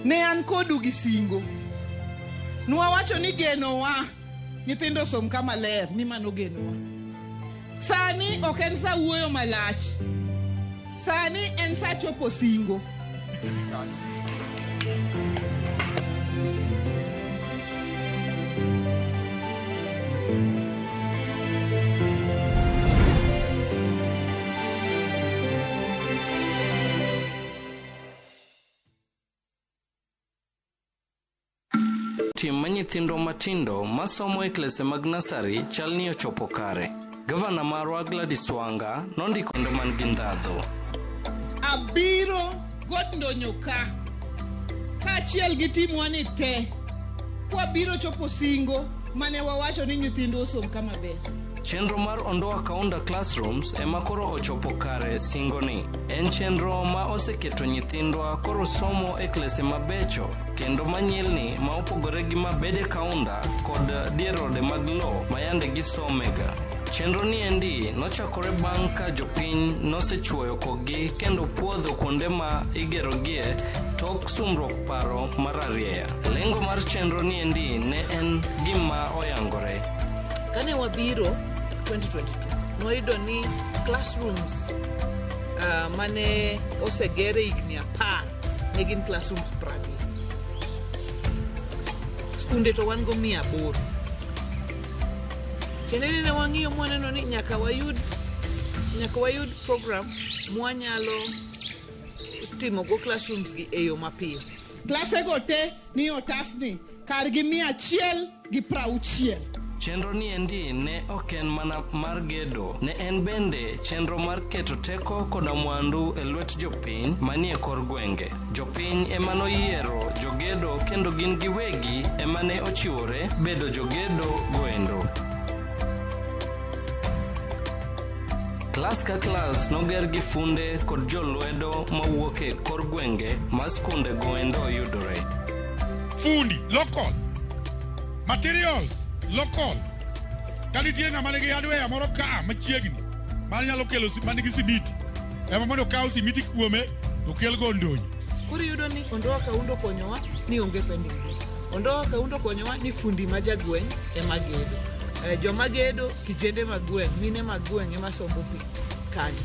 Ne an kodu gi singo. Nwawacho ni genowa nyithindo osom kama ler ni mano genowa. Sani ok en sa wuoyo malach. Sani en sa chopo singo. Tim ma nyithindwa matindo masomo e klese mag nasari chal ni ochopo kare. Gavana marwa Gladys Wanga nondiko kendo man gi ndhadhu. Abiro godndonyo ka kaachiel gi timwa ni te kwabiro chopo singo mane wawacho ni nyithindwa osom kama ber. Chenro mar Ondoa Kaunda Classrooms ema koro ochopo kare singoni. En chenro ma oseketo nyithindwa koro somo e klese mabecho kendo manyilni ma opogore gi mabede kaunda kod dier ode mag lo ma yande gisomega. Chenro ni endi nochakore bang' ka jopiny nosechuoyo koggi kendo puodho kuonde ma igerogie tok sumruok paro mar arieya. Lengo mar chenro ni endi ne en gima oyangore. Kane wabiro 2022, nwayudo ni classrooms mane oseger e higni 10 ne gin classrooms 20. Skunde to wan go 800. Tiende ni ne wang'iyo mwaneno ni nyaka wayud program mwanyalo timogo classrooms gi e yo mapiyo. Klasego te ni otasni kargi 160. Chenro ni endi ne ok en mana mar gedo, ne en bende chenro mar keto teko koda mwandu e lwet jopiny manie kor gwenge. Jopiny ema noyiero jogedo kendo gin giwegi ema ne ochiwore bedo jogedo goendo. Klas ka klas noger gi funde kod jolwedo mawuok e kor gwenge ma skunde goendo yudore. Fundi local, materials local. Ka nitie ng'ama nigi hardware moro ka machiegni manyalo kelo manigi simiti ema mondo okaw simiti kuome to kel go Ndonyo. Koro iyudo ni Ondoa Kaunda okonyowa ni onge pending bill. Ondoa Kaunda okonyowa ni fundi ma jagweng' ema gedo. Joma gedo kijende mag gweng', mine mag gweng' ema sombo pi kanyo.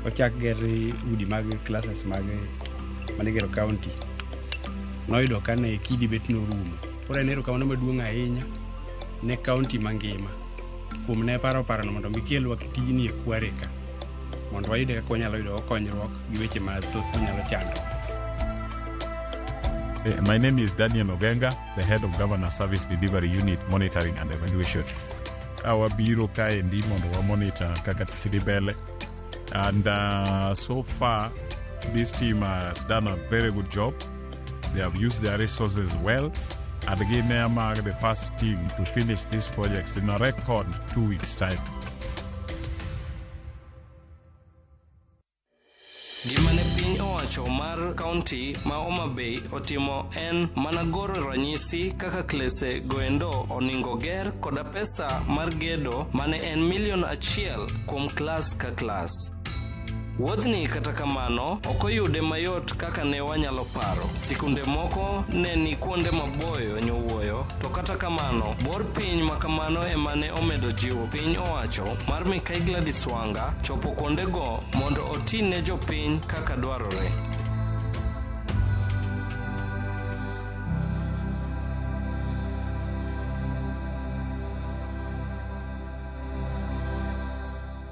Ochak ger udi mag classes mag manigero county noyudo ka ne kidi bet norumo. Koro en erokamano maduong' ahinya ne county mangima kuom ne paro parono mondo mi kelwa tijni e kware ka mondo wayude kaka wanyalo yudo konyruok gi weche mathoth manyalo chando. My name is Daniel Ogenga, the head of Governor Service Delivery Unit Monitoring and Evaluation. Ka wabiro kaendi mondo wa monitor kaka tich dhi mbele and so far this team has done a very good job. They have used their resources well and gin among the first team to finish these projects in a record 2 weeks' time. Gima ne piny owacho mar kaunti ma Homa Bay otimo en mana goro ranyisi kaka klese goendo oningo ger koda pesa mar gedo mane en milion 1 kuom klas ka klas. Wuodhni kata kamano ok oyude mayot kaka ne wanyalo paro. Sikunde moko ne ni kuonde maboyo nyowuoyo, to kata kamano bor piny ma kamano ema ne omedo jiwo piny owacho mar Mikai Gladys Wanga chopo kuondego mondo oti ne jopiny kaka dwarore.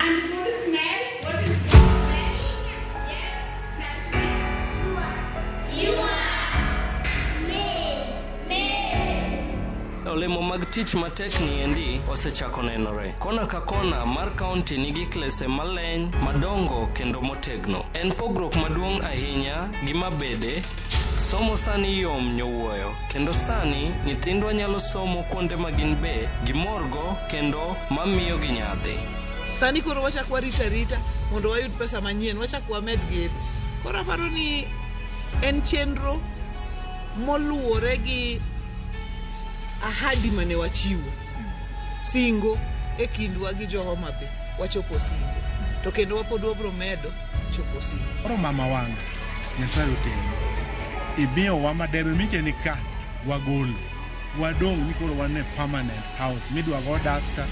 And for the smell, what is the smell? Yes, touch me. You are. Me. Me. Olemo mag tich matek ni endi osechako nenore. Kona ka kona mar kaunti nigi klese maleny, madongo kendo motegno. En pogruok maduong' ahinya gi mabede. Somo sani yom nyowuoyo, kendo sani nyithindwa nyalo somo kuonde ma gin be gimorgo kendo mamiyogi nyadhi. Sani koro wachak warito arita mondo wayud pesa manyien, wachak wamed gedo. Koro aparo ni en chenro moluwore gi ahadi mane wachiwo. Singo e kindwa gi jo Homa Bay, wachopo singo. To kendo wapod wabro medo. chopo singo. Koro mama wanga, Nyasaye oteni. Imiyowa madebe miche ni ka wagolo. Wadong' ni koro wan e permanent house midwa go dasta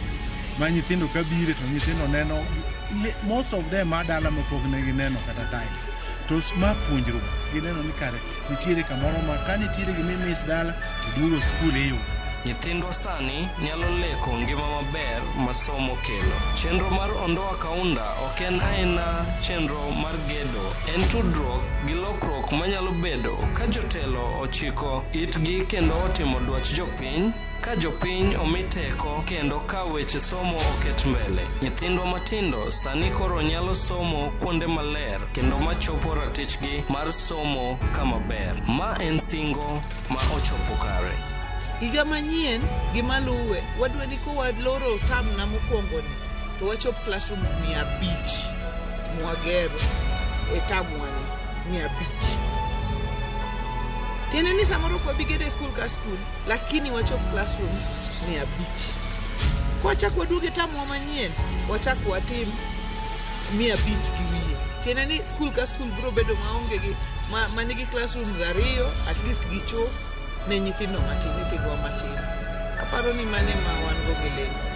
ma nyithindo ka bire to nyithindo neno most of them a dala ma pok ne gineno kata tiles. To ma puonjruok gineno ni kare nitiere kamoro ma ka nitiere gima imiss dala to duogo skul iyudo. Nyithindwa sani nyalo leko ngima maber ma somo kelo. Chenro mar Ondoa Kaunda ok en aena chenro mar gedo, en tudruok gi lokruok manyalo bedo ka jotelo ochiko itgi kendo otimo dwach jopiny, ka jopiny omi teko kendo ka weche somo oket mbele. Nyithindwa matindo sani koro nyalo somo kuonde maler kendo machopo ratichgi mar somo kama ber. Ma en singo ma ochopo kare. Higa manyien gima luwe wadwa ni kowaloro term na mokwongo ni to wachop classrooms 500 mwagero e term wani 500. Tiende ni samoro ok wabi gedo e skul ka skul, lakini wachop classrooms 500. Kwachak waduogo e term wa manyien, wachak watim 500 gi wiye. Tiende ni skul ka skul biro bedo maonge gi ma nigi classrooms 2 at least gi cho ne nyithindo matin, nyithindwa matin. Aparo ni mano ema wan go gi lengo.